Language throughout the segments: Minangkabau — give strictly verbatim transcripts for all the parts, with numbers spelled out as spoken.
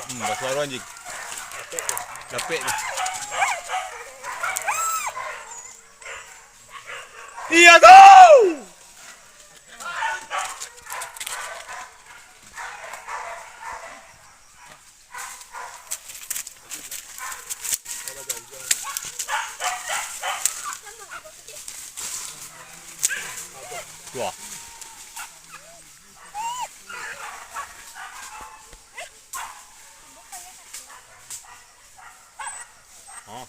Hmm, basuaro anjing. Dapek tu. Iyo tu! Tuh. Oh.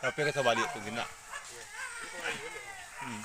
Tapi ka tabaliak tu, Gina. Hmm.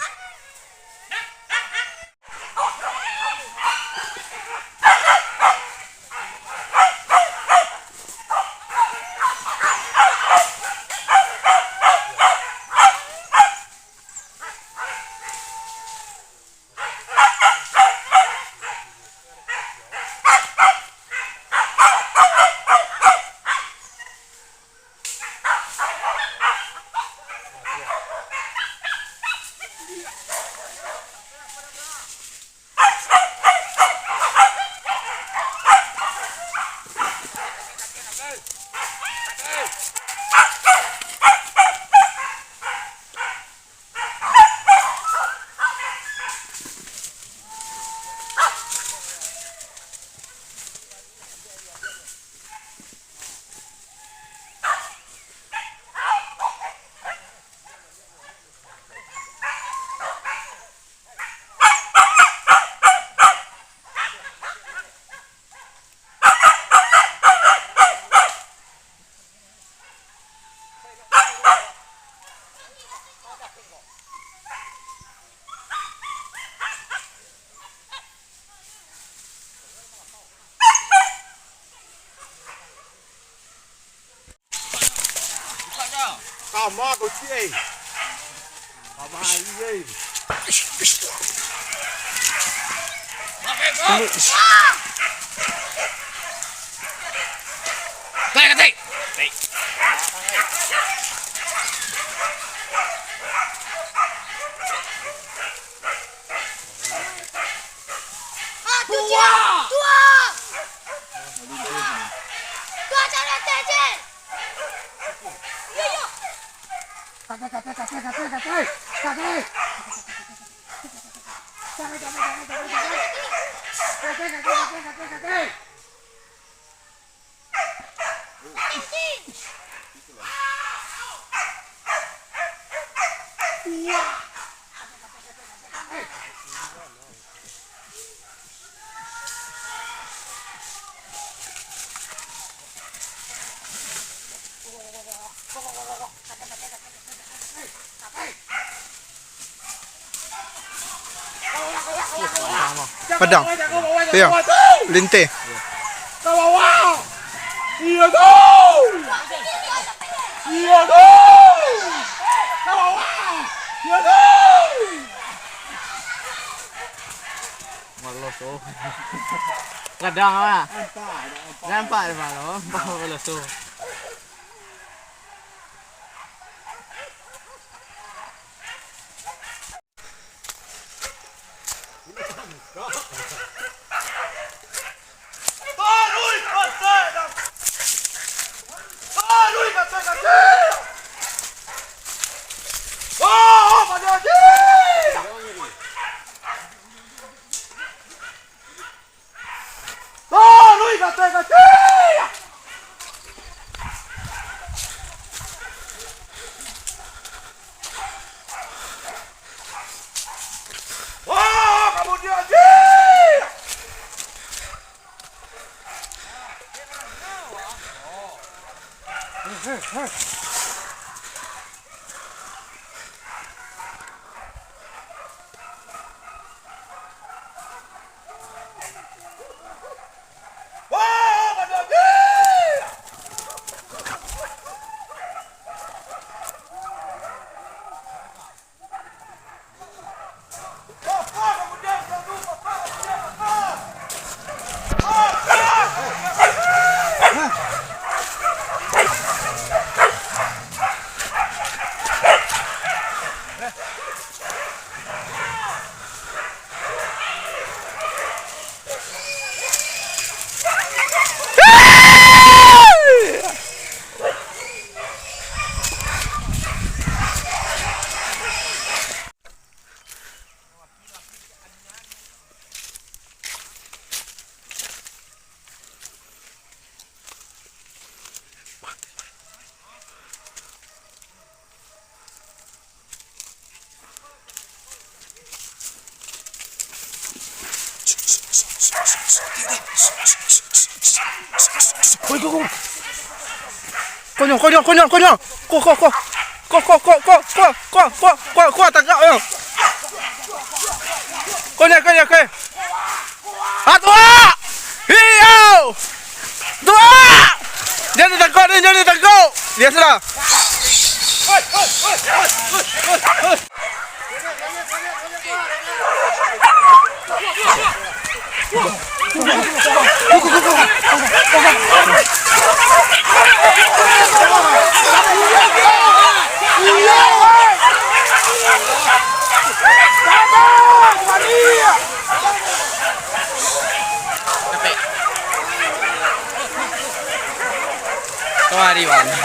Kama kau ciai. Kama ai ai. Katai, katai. Katai. Ah, tu dia. Tua. Tua, cari atas, Cel. Yo, yo. Katai, katai, katai, katai, katai. Katai. Katai, katai, katai, katai, katai. Katai, katai, katai, katai, katai. Padang. Iyo. Linteh. Ka bawah. Iyo tu. Iyo tu. Ka bawah. Iyo tu. Malos tu. Kadang lah. Nampak, nampak. Nampak dia malos. Nampak malos tu. Taruih ka ateh, ka ateh! Wah, kamu dia, dia! Oi, go, go. Konyo, konyo, konyo, konyo. Ko, ko, ko. Ko, ko, ko, ko, ko, ko, ko, ko, ko, tangkap, yo. Konyo, konyo, konyo. Ah, tuak! Iyo! Tuak! Jangan ditangkap ni, jangan ditangkap. Dia sudah. Kamari, Wan.